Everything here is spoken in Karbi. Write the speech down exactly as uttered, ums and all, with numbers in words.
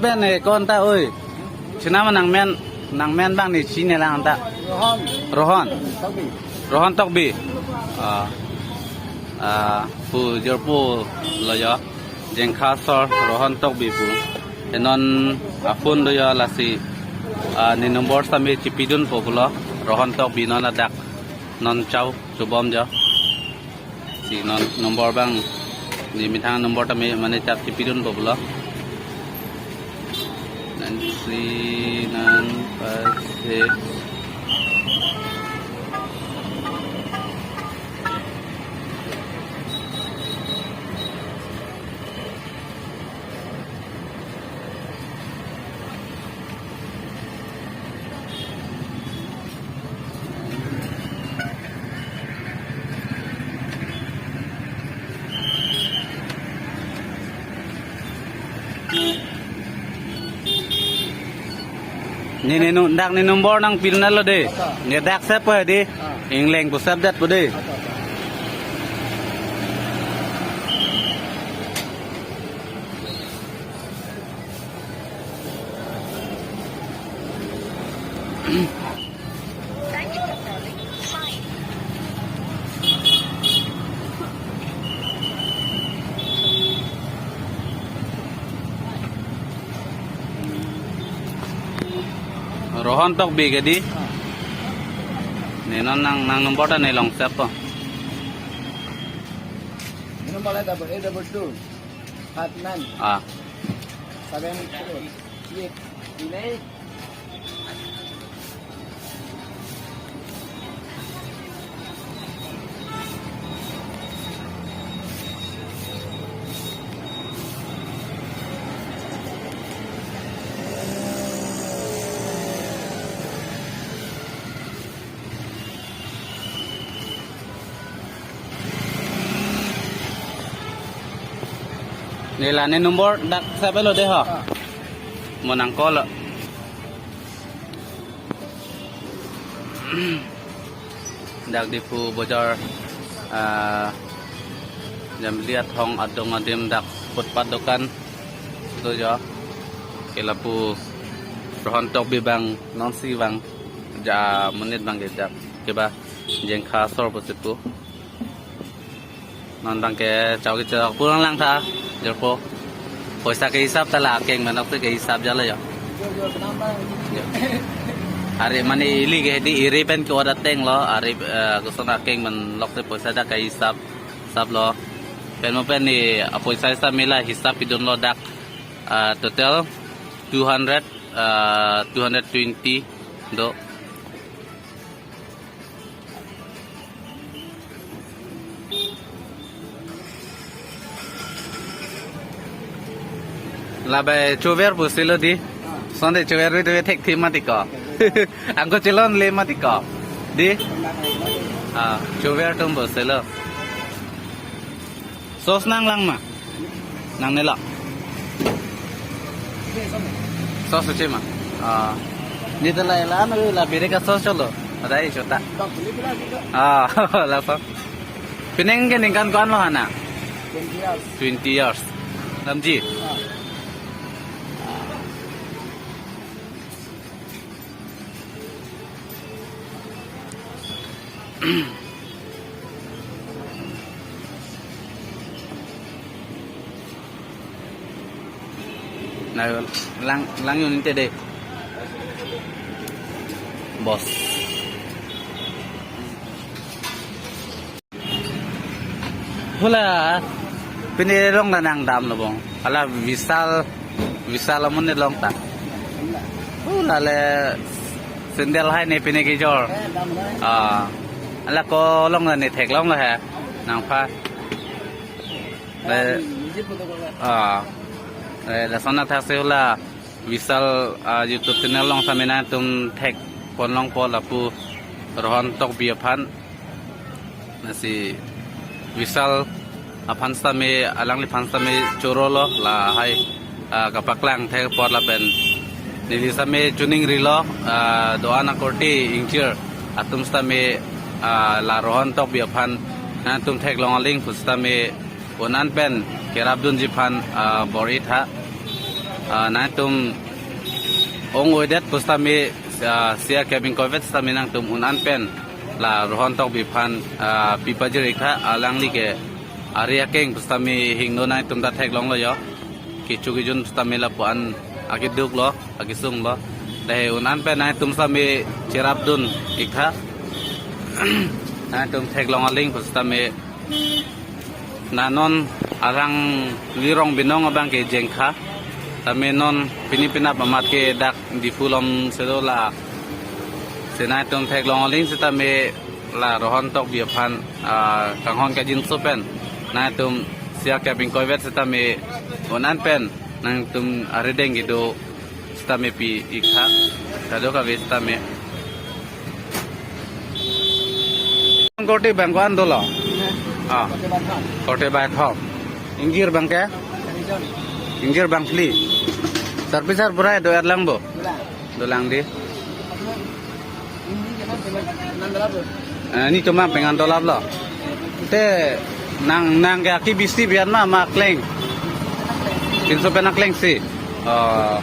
Pen, eh, ko-an ta, oi. Chenam nangmen, nangmen abang ne chini lang ta. Rohan. Rohan. Tokbi. Rohan Tokbi. Ah. Ah, pu jorpo lo jo. Jengkha asor Rohan Tokbi pu. Te non a-phone do jo lasi. Ah, ne number sitame chipidunpo pulo. Rohan Tokbi non ladak. Non chau chobom jo. Si non number abang, ne methang number tame mane chap chipidunpo pulo. Nine three nine five six. Ne, ne, nu, dak ne number nangpidun lo de. Ne dak save po de. Ingleng pu save det po de. Rohan Tokbi ke di. Ne non nang, nang number ta ne long save po. Number la double eight double two five nine. Ah. Seven four eight. Ne la ne number dak save lo de ho. Ah. Mo nang call lo. Dak Diphu Bojar, ah, Jamli Athong adung adim dak footpath dokan do jo. Ke lapu Rohan Tokbi abang nonsi abang ja monit abang ke dak keba Jengkha asor pusi pu. Non abang ke chau kechok pulang lang tha, jorpo. Poisa ke hisap ta la akeng manok ke hisap jalo jo. Jo. Ari mane ili ke di iri pen ke-ot ateng lo, ari, eh, koson akeng manok te poisa dak ke hisap, hisap lo. Pen mo pen ne, ah, poisa hisap mela hisap pidun lo dak, ah, total two hundred, ah, two hundred twenty do. Labai chover pusi lo di. Sonte chover ri tu thekthip mati ko. Angko chelongle mati ko. Di. Ah, chover atum pusi lo. Sauce nanglang ma? Nangne lo. Sauce uche ma? Ah. Ne ta la la no la birek asauce cholo. Adai chota. Ah, laso. Pining ke ningkan ko-an lo ha nang? Twenty years. Twenty years. Damji? Ah. Na lang, lang yun inte de. Boss. Hula, pini long ta nangdam lo bong. Hala Vishal, Vishal amun ne long ta. Hula le sandal hai ne pini kejor. Ah, hala ko long ne theklong lo he. Nangpha. Le, ah, le, lason athaksi hula Vishal, ah, YouTube channel along sitame nangtum thekpon longpo lapu Rohan Tokbi aphan. Lasi Vishal aphan sitame, alangliphan sitame choro lo lahai, ah, kapaklang thek apot lapen neli sitame choningrilo, ah, do-an akorte ingchir atum sitame, ah, la Rohan Tokbi aphan nangtum theklong aling pu sitame un-an pen kerapdunji aphan, ah, bor-i tha. Ah, nangtum ong-oidet pusitame, ah, sia kebing kovet sitame nangtum un-an pen la Rohan Tokbi aphan, ah, pi pajir-ik tha, alangli ke ari akeng pusitame hingno, nangtum ta theklonglo jo. Kecho kejun pusitame lapu-an akeduk lo, akesung lo. Dei un-an pen nangtum sitame cherapdun-ik tha. Nangtum theklong aling pusitame, na non arang lirong binong abang ke jengkha. Tame non pini penap amat ke dak Diphu along si do la. Si nangtum theklong aling sitame la Rohan Tokbi aphan, ah, kanghon kajinso pen nangtum sia kebing kovet sitame un-an pen nangtum arideng kedo sitame pi-ik tha. Kadokave sitame. Korte abang ko-an dolo? Ah. Korte Baithom. Ingjir abang ke? Ingjir abang phli. Sarpi sarbura do-er lang bo? Dolang dei. Eh, nelitum abang pengan dolaplo. Te nang, nang ke aki bisi bian ma, ma kleng? Pinso pen akleng si. Oh.